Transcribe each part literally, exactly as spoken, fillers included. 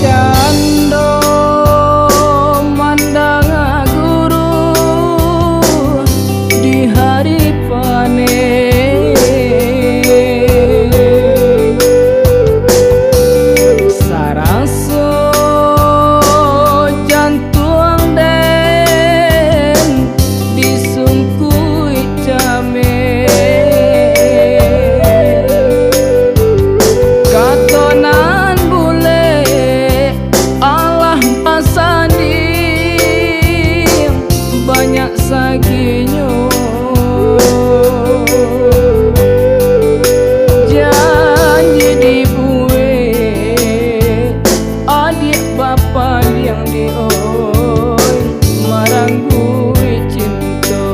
Cando mandanga guru di hari panen, saraso jantuang den disungkuik camin. Kato nan bulek alah basanding banyak saginyo. Janji dibuek adiak bapaliang di oi, marangguik cinto.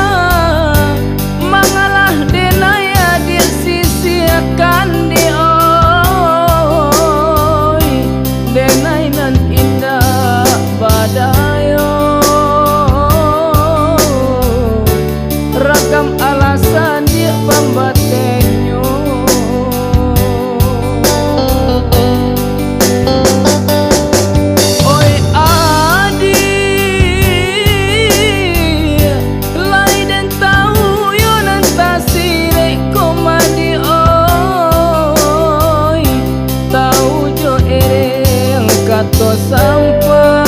Antahlah mangalah denai adiak sisiakan di oi, denai nan indak badayo. Ragam alasan diak pambatenyo. Oi adiak, lai den tau yo nan tasirek ko mah di oi. Tau jo ereng kato sampai,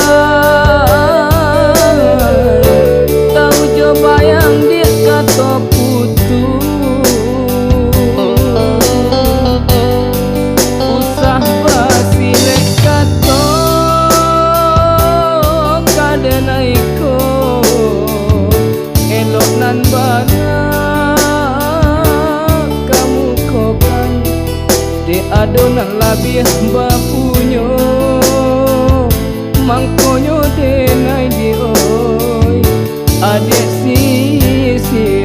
tau jo bayang diak kato putuih. Usah basilek kato ka denai ko. Elok nan bana kamukokan, dek ado nan labiah bapunyo, mangkonyo denai di oi, adiak sisiakan.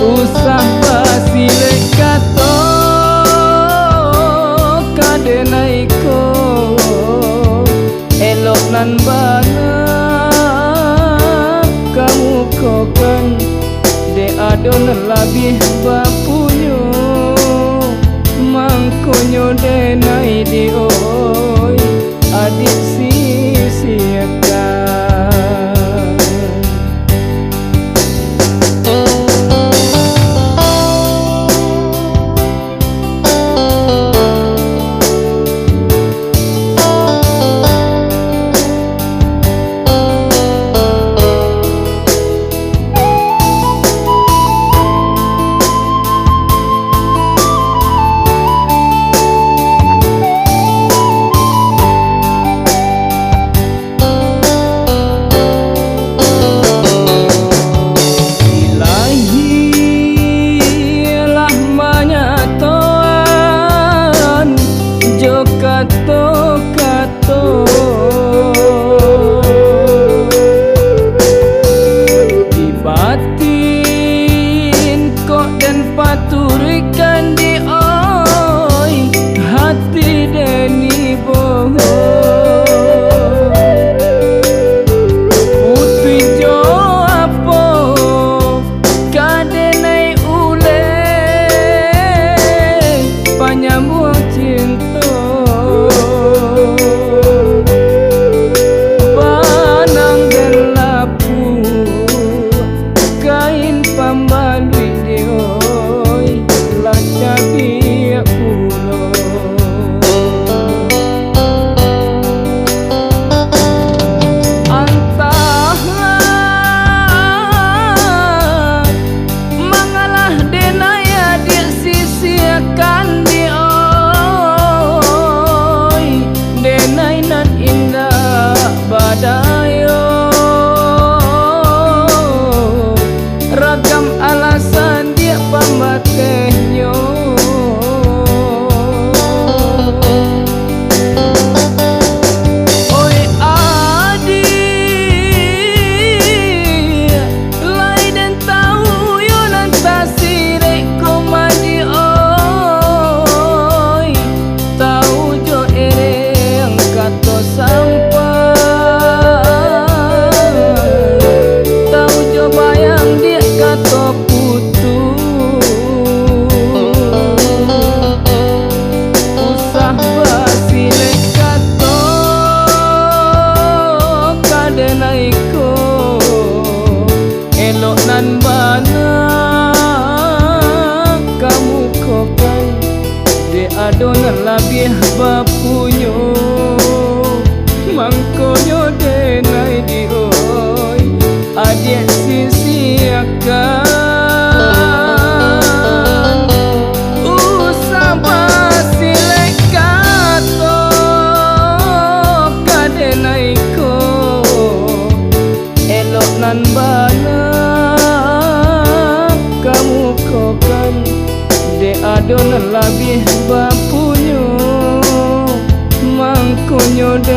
Usah basilek kato ka denai ko. Elok nan bana kamukokan, dek ado nan labiah bapunyo, mangkonyo denai di oi, adiak sisiakan.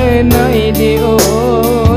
Nai di o.